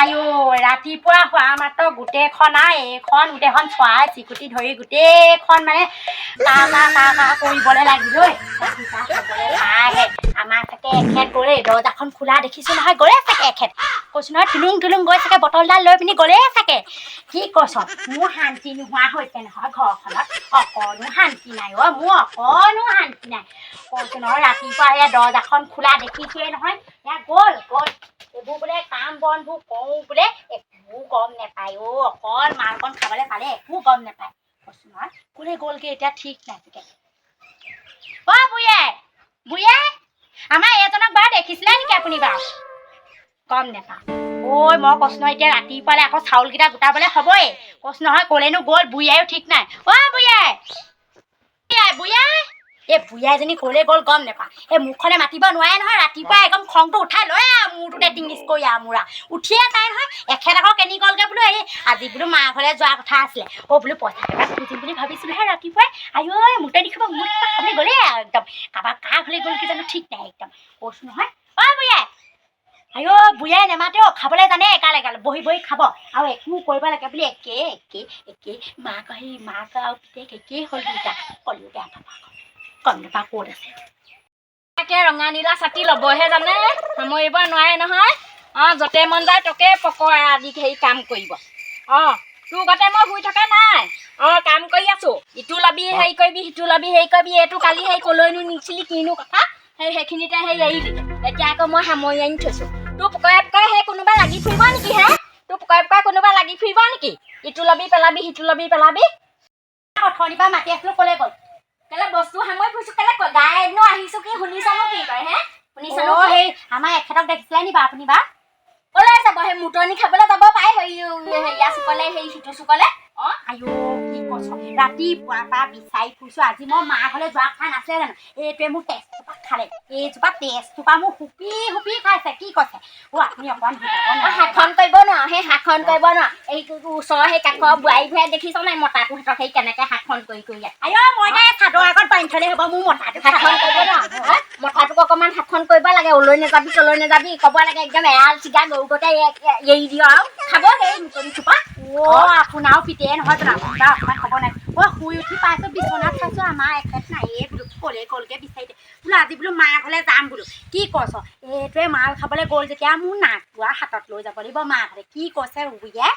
আইঅ, ৰাতিপুৱা হোৱা মাত্ৰ গোটেইখন আৰু এইখন গোটেইখন চৰাই চিকুটি ধৰি গোটেইখন মানে কা কা কা কা কৰিবলৈ লাগিল ঐ। ৰাতিপুৱা খাবলৈ পাইহে আমাৰ চাগে এখেত গ'লেই। দৰ্জাখন খোলা দেখিছো নহয়, গ'লে চাগে এখেত। কৈছো নহয়, টুলুং টুলুং গৈ চাগে বটলডাল লৈ পিনি গ'লেই চাগে। কি কৈছ, মোৰ শান্তি নোহোৱা হৈছে নহয় ঘৰখনত। অকণো শান্তি নাই অ', মোৰ অকণো শান্তি নাই। কৈছো নহয়, ৰাতিপুৱা সেয়া দৰ্জাখন খোলা দেখিছোৱে নহয়, এয়া গ'ল গ'ল। এইবোৰ বোলে কাম বনবোৰ কৰোঁ বোলে, একো গম নেপায় অ'। অকল মালকণ খাবলৈ পালে একো গম নেপায়। কৈছো নহয়, কোনে গ'লগে এতিয়া ঠিক নাই চাগে। অ' বুঢ়ীয়ে, বুঢ়ীয়ে, আমাৰ এজনক বাৰু দেখিছিলে নেকি আপুনি বাৰু? গম নেপাওঁ ঐ। মই কৈছো নহয়, এতিয়া ৰাতিপুৱালে আকৌ চাউলকেইটা গোটাবলৈ হ'বই। কৈছো নহয়, ক'লেনো গ'ল বুঢ়ীয়াইও ঠিক নাই। অ' বুঢ়ীয়াই, বুঢ়ীয়াই, বুঢ়ীয়াই, এই বুঢ়ীয়াইজনী ক'লে গ'ল গম নেপাওঁ। এই মুখখনে মাতিব নোৱাৰে নহয়। ৰাতিপুৱা একদম খংটো উঠাই লয় আৰু মূৰটোতে টিঙিচ কৰি আৰু মূৰা উঠিয়ে যায় নহয়। এখেত আকৌ কেনি গ'লগৈ বোলো। এই আজি বোলো মা ঘৰলৈ যোৱা কথা আছিলে অ', বোলো পইচা কেইটা খুজিম বুলি ভাবিছিলোহে ৰাতিপুৱাই। আঐ, মোতে দেখিব মোৰ কিবা খাবলৈ গ'লেই আৰু একদম কাৰোবাৰ কাৰ ঘৰলৈ গ'ল কি জানো, ঠিক নাই একদম। কৈছো নহয়। অ' বুঢ়ীয়াই, আইঅ বুঢ়ীয়াই নেমাতে অ'। খাবলৈ জানে, এগাল এগাল বহি বহি খাব আৰু একো কৰিব লাগে বুলি একে একে একে মাক, সেই মাক আৰু পিতেক একেই হ'ল দুইটা। ক'লেও বেয়া পাবা আকৌ। গম নাপাওঁ ক'ত আছে। তাকে ৰঙা নীলা ছাতি ল'বহে জানে, সামৰিব নোৱাৰে নহয়। অঁ, য'তে মন যায় তকে পকৰা আদি হেৰি কাম কৰিব। অঁ, তোৰ গতে মই শুই থকা নাই। অঁ, কাম কৰি আছো। ইটো লবি হেৰি কৰিবি, সিটো লবি হেৰি কৰিবি। এইটো কালি হেৰি কলৈনো নিছিলি, কিনো কথা, সেই সেইখিনিতে সেই এৰিলি। এতিয়া আকৌ মই সামৰি আনি থৈছো। তোৰ পকৰে পকৰে সেই কোনোবা লাগি ফুৰিব নেকি হে? তোৰ পকৰে পকৰে কোনোবা লাগি ফুৰিব নেকি? ইটো লবি পেলাবি, সিটো লবি পেলাবি। অথনিৰ পৰা মাতি আছিলো, ক'লে গ'ল? কেলে বস্তু সামৰি ফুৰিছো কেলে গাইনো আহিছো কি শুনিছানো কি কয় হে? শুনিছানো অ' কি? সেই আমাৰ এখেতক দেখিছিলে নি বাৰু আপুনি বাৰু? ওলাই যাব, সেই মুটনি খাবলৈ যাব পাই, সেই হেৰিয়া চুকলে, সেই সিটো চুকলে। অ। আইঅ, কি কৈছ, ৰাতিপুৱাৰ পৰা বিচাৰি ফুৰিছো। আজি মই মা ঘৰলৈ যোৱা কথা নাছিলে জানো? এইটোৱে মোৰ তেজটোপা খালে। এইজোপা তেজটোপা মোক হুপি হুপি খাইছে। কি কৈছে অ' আপুনি, অকণমান বুজাব অ, নোৱাৰে? শাসন কৰিব নোৱাৰ, সেই শাসন কৰিব নোৱাৰ। এই ওচৰৰ সেই কাষৰ বোৱাৰী বোৱাৰী দেখিছ নাই, মতাটোহঁতক সেই কেনেকে শাসন কৰি কৰি আছে। আইঅ, মই এতিয়া চাদৰ আগত বান্ধি থ'লে হ'ব, মোৰ মতাটো শাসন কৰিব নোৱাৰ হা? মতাটোক অকণমান শাসন কৰিব লাগে। ওলৈ নাযাবি, তলৈ নাযাবি ক'ব লাগে। একদম এৰাল চিগা গৰু গতে এৰি দিয় আৰু খাব সেই মুটনি চোপা। অ, আপোনাৰো পিতেয়ে নহয় জানো? আপুনি বাৰু অকণমান ক'ব নাই? অ, শুই উঠি পাইছো, বিচনাত চাইছো, আমাৰ এখেত নাইয়ে। বোলো ক'লে গ'লগে বিচাৰি দে বোলো। আজি বোলো মা ঘৰলৈ যাম বোলো। কি কৈছ, এইটোৱে মাল খাবলৈ গ'ল যেতিয়া মোৰ নাকটো আৰু হাতত লৈ যাব লাগিব মা ঘৰলৈ। কি কৈছে উলিয়াই?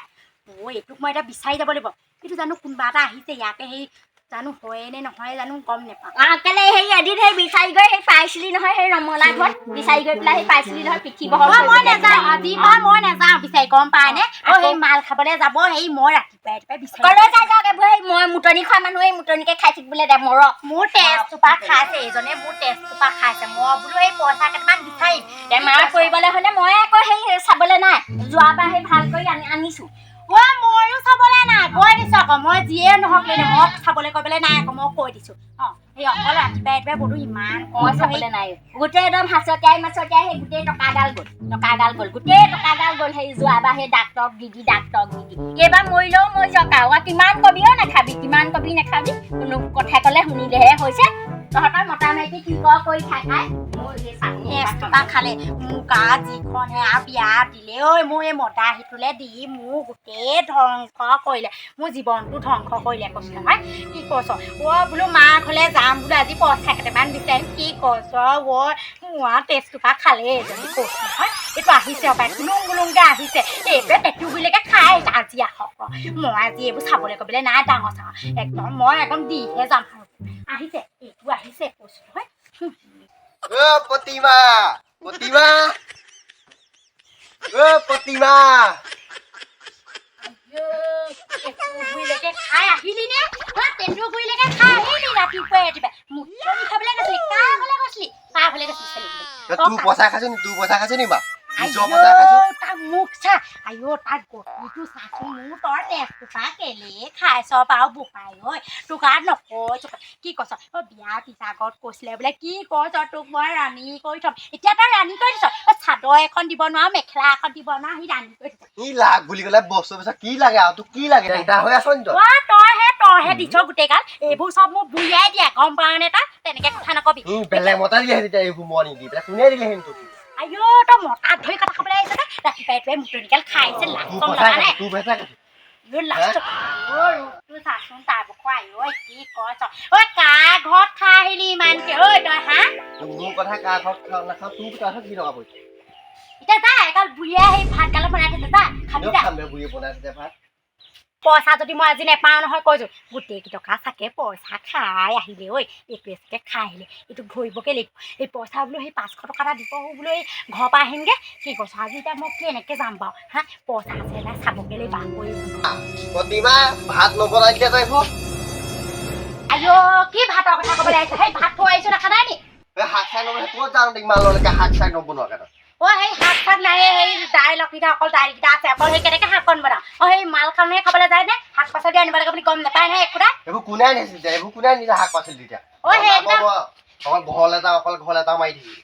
অ, এইটোক মই এতিয়া বিচাৰি যাব লাগিব। এইটো জানো কোনোবা এটা আহিছে ইয়াতে, সেই জানো হয়ে নে নহয় জানো গম নেপাওঁ। কেলে সেই এদিন সেই বিচাৰি গৈ সেই পাইছিলি নহয়, সেই ৰমলা ঘৰত বিচাৰি গৈ পেলাই সেই পাইছিলি নহয়, পিঠি বহল অ, কৰি মই পেলাই। নাযাওঁ আজিৰ পৰা, মই নাযাওঁ বিচাৰি, গম পায়নে? অ, সেই মাল খাবলৈ যাব, সেই মই ৰাতিপুৱাই ৰাতিপুৱাই বিচাৰি কলৈ যাই যাওক এইবোৰ। সেই মই মুটনি খোৱা মানুহ, এই মুটনিকে খাই থাকিবলৈ দে, মৰক। মোৰ তেজটোপা খাইছে এইজনে, মোৰ তেজটোপা খাইছে। মই বোলো এই পইচা কেইটামান বিচাৰিম। বেমাৰ কৰিবলৈ হ'লে মই আকৌ সেই চাবলৈ নাই। যোৱাবাৰ সেই ভাল কৰি আনি আনিছো। অ, ময়ো চাবলৈ নাই, কৈ দিছো আকৌ। মই যিয়ে নহওক লেনে মই চাবলৈ কৰিবলৈ নাই আকৌ, মই কৈ দিছো। অ, সেই অকল ৰাতিপুৱাই ৰাতিপুৱাই বোলো ইমান মই চাবলৈ নাই। গোটেই একদম হাঁচতিয়াই মাছতিয়াই সেই গোটেই টকাগাল গ'ল, টকাগাল গ'ল, গোটেই টকাগাল গ'ল। সেই যোৱাবাৰ সেই ডাক্তৰক দি দি, ডাক্তৰক দি দি। এইবাৰ মৰিলেও মৰি যাওক আৰু। আৰু কিমান কবি অ নাখাবি, কিমান কবি নাখাবি, কোনো কথা ক'লে শুনিলেহে হৈছে। তহঁতৰ মতা মাইকী কি কৰ কৰি থাক আই। মোৰ সেই চাকৰি তেজটোপা খালে মোক আৰু যিখনহে আৰু বিয়া দিলে ঐ, মোৰ এই মতা সিটোলে দি মোৰ গোটেই ধ্বংস কৰিলে, মোৰ জীৱনটো ধ্বংস কৰিলে। কৈছো নহয়। কি কৈছ অ, বোলো মা ঘৰলে যাম বোলো, আজি পইচা কেইটামান বিচাৰিম। কি কৈছ অ, মোৰ আৰু তেজটোপা খালে এজনী। কৈছো নহয়, এইটো আহিছে অপাই, গুলুং গুলুংকে আহিছে। এইটোৱে টেটু গুৰিলৈকে খাই আহিছে। আজি আহক ৰ, মই আজি এইবোৰ চাবলৈ কৰিবলৈ নাই। ডাঙৰ চাঙৰ একদম মই একদম দিহে যাম। আহিছে, এইটো আহিছে, কৈছো নহয়। অ প্ৰতিমা, প্ৰতিমা, অ প্ৰতিমা। গুৰিলৈকে খাই আহিলি নে? হা, টেটু গুৰিলৈকে খাই আহিলি ৰাতিপুৱাই ৰাতিপুৱাই? মুটনি খাবলৈ গৈছিলি? কাৰ ঘৰলৈ গৈছিলি? কাৰ ঘৰলৈ গৈছিলি ছোৱালী? তোৰ পইচা খাইছো নি? তোৰ পইচা খাইছো নি বা? নিজৰ পইচা খাইছো। আইঅ, তাৰ মুখ চা, আইঅ, তাৰ গতিটো চাচোন। মোৰ তই তেজটোপা কেলে খাইছ বাৰু বোপাই ঐ? তোক আৰু নকৈছো। কি কৈছ অ, বিয়াৰ পিছ আগত কৈছিলে বোলে, কি কৈছ, তোক মই ৰাণী কৰি থ'ম। এতিয়া তই ৰাণী কৰি দিছ। অ, চাদৰ এখন দিব নোৱাৰ, মেখেলা এখন দিব নোৱাৰ, সি ৰাণী কৰি দিছ। কি লাগ বুলি ক'লে বস্তু পিছত কি লাগে আৰু তোক কি লাগে? এটা হৈ আছ নি তই? অ, তইহে দিছ গোটেই গাল। এইবোৰ চব মোক বুঢ়িয়াই দিয়া, গম পাৱ নে? তই তেনেকে কথা নকবি। বেলেগ মতা দিলে তেতিয়া, এইবোৰ মই নিদি পেলাই কোনে দিলে হেন তোক? আইঅ, তই মতাত ধৰি কথা ক'বলৈ আহিছ নে? ৰাতিপুৱাই ৰাতিপুৱাই মুতনিকাল খাই আহিছে, লাজ তোৰ চৰম পইচা লগা নাই? তোৰ পইচা লাজ, ৰূপটো চাচোন তাৰ বকো। আইঅ, কি কছ ঐ? কাৰ ঘৰত খাই আহিলি ইমানকে ঐ তই, হা? মোৰ কথা কাৰ ঘৰত খাওঁ নাখাওঁ, তোৰ তাৰপিছত কি টকা পইচা? এতিয়া যা, এগাল বুঢ়ীয়ে সেই ভাত গালত বনাই থৈছে, যা খাবি যা। খাম বে, বুঢ়ীয়ে বনাই থৈছে ভাত। পইচা যদি মই আজি নেপাওঁ নহয়, কৈছো, গোটেই কেইটকা চাকে পইচা খাই আহিলে ঐ। এইটোৱে চাগে খাই আহিলে, এইটোক ধৰিবকে লাগিব। এই পইচা বোলো সেই 500 টকা এটা দিব বোলো, এই ঘৰৰ পৰা আহিমগে। কি কৈছ? আজি এতিয়া মই কেনেকে যাম বাৰু, হা? পইচা আছে নাই চাবগে লাগিব আকৌ। প্ৰতিমা, ভাত নবনাই দিলে তই এইবোৰ। আইঅ, কি ভাতৰ কথা ক'বলৈ আহিছ? সেই ভাত থৈ আহিছো, দেখা নাই নি? এই শাক চাক নবনাই ক'ত যাওঁ ইমানলৈকে শাক চাক নবনোৱাকে তই? অ, সেই শাক চাক নাই, সেই দাইলকেইটা, অকল দাইলকেইটা আছে অকল। সেই কেনেকে শাককণ বনাওঁ? অ, সেই মালখনহে খাবলৈ যায় নে? শাক পাচলি আনিব লাগে বুলি গম নাপায় নহয় একোটা। এইবোৰ কোনে আনিছিল তেতিয়া? এইবোৰ কোনে আনিছে শাক পাচলি তেতিয়া? অ, সেইকেইটা- অকল ঘৰলে যাওঁ, অকল ঘৰলে যাওঁ মাৰি থাকিবি।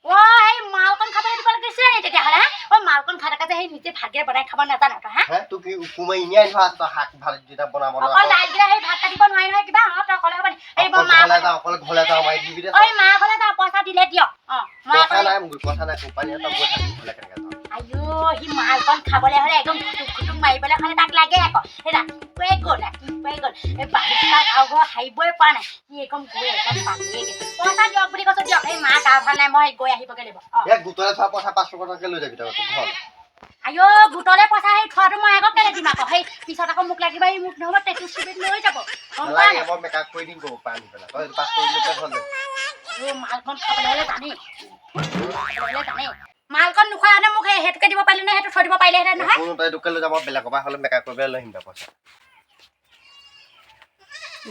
অ, সেই মালকণ খাবলৈ দিব লাগিছিলে নি তেতিয়াহ'লে, হা? অ, মালকণ খাই থকা যে সেই নিজে ভালকে বনাই খাব নাজান তই, হা? হে, তোক কি কোমাই এনেই আনি থোৱা আছে? তই শাক ভাত যেতিয়া বনাব অকল নোৱাৰো। দাইলকেইটা, সেই ভাত কাটিব নোৱাৰি নহয় কিবা। অ, তই অকলে হ'ব নি? এই মই অকল মা ঘৰলে যাওঁ, অকল ঘৰলে যাওঁ মাৰি থাকিবি দে। ঐ, মা ঘৰলে যাওঁ, পইচা দিলে দিয়ক। অ, মই পইচা আকৌ নাই মোৰ, পইচা নাই কোম্পানী, তই গৈ থাকি ঘৰলে কেনেকে যাওঁ? আইঅ, সি মালকণ খাবলৈ হ'লে, একদম খুটুক খুটুক মাৰিবলৈ হ'লে তাক লাগে আকৌ। সেই ৰাতিপুৱাই গ'ল, ৰাতিপুৱাই গ'ল। এই বাৰিষা আৰু ঘৰ সাৰিবই পৰা নাই, সি একদম গৈ একদম পালেগে। পইচা দিয়ক বুলি কৈছো, দিয়ক। সেই মা গা ভাল নাই, মই গৈ আহিবগে লাগিব। অ। ইয়াত গোটৰে থোৱা পইচা 500 টকাকে লৈ যাবি তই ঘৰলে। আইঅ, গোটলে পইচা সেই থোৱাটো মই আকৌ কেলে দিম আকৌ? সেই পিছত আকৌ মোক লাগিব, এই মোক নহ'ব, টেটু চুবিত লৈ যাব, গম পোৱা নালাগে। নাই? মই মেকআপ কৰি দিম, ক'ব পানী পেলাই তই 500 লৈ পেলাই ঘৰলে যাবি। আইঅ, মালকণ খাবলৈ হ'লে জানেই, খাবলৈ হ'লে জানেই। মালকণ নোখোৱা হ'লে মোক সেই সেইটোকে দিব পাৰিলি নহয়, সেইটো থৈ দিব পাৰিলেহেঁতেন নহয়। কোনো তই এইটোকে লৈ যাব, বেলেগৰ পৰা হ'লে মেকআপ কৰি পেলাই লৈ আহিম দে পইচা।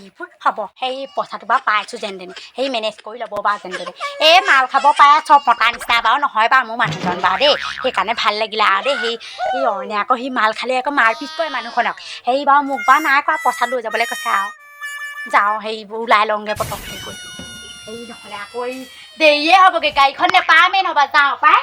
এইবোৰ হ'ব, সেই পইচাটো বাৰু পাইছোঁ যেন তেনে, সেই মেনেজ কৰি ল'ব বাৰু যেন তেনে। এই মাল খাব পাৰে চব মতা নিচিনা বাৰু নহয় বাৰু মোৰ মানুহজন বাৰু দেই, সেইকাৰণে ভাল লাগিলে আৰু দেই। সেই এই অইনে আকৌ সি মাল খালে আকৌ মাৰ পিট কৰে মানুহখনক। সেই বাৰু মোক বাৰু নাই কৰা, পইচা লৈ যাবলৈ কৈছে আৰু। যাওঁ, সেইবোৰ ওলাই লওঁগৈ পটককৈ গৈ, সেই নহ'লে আকৌ এই দেৰিয়ে হ'বগৈ, গাড়ীখন নেপামেই নহ'বা। যাওঁ পাই।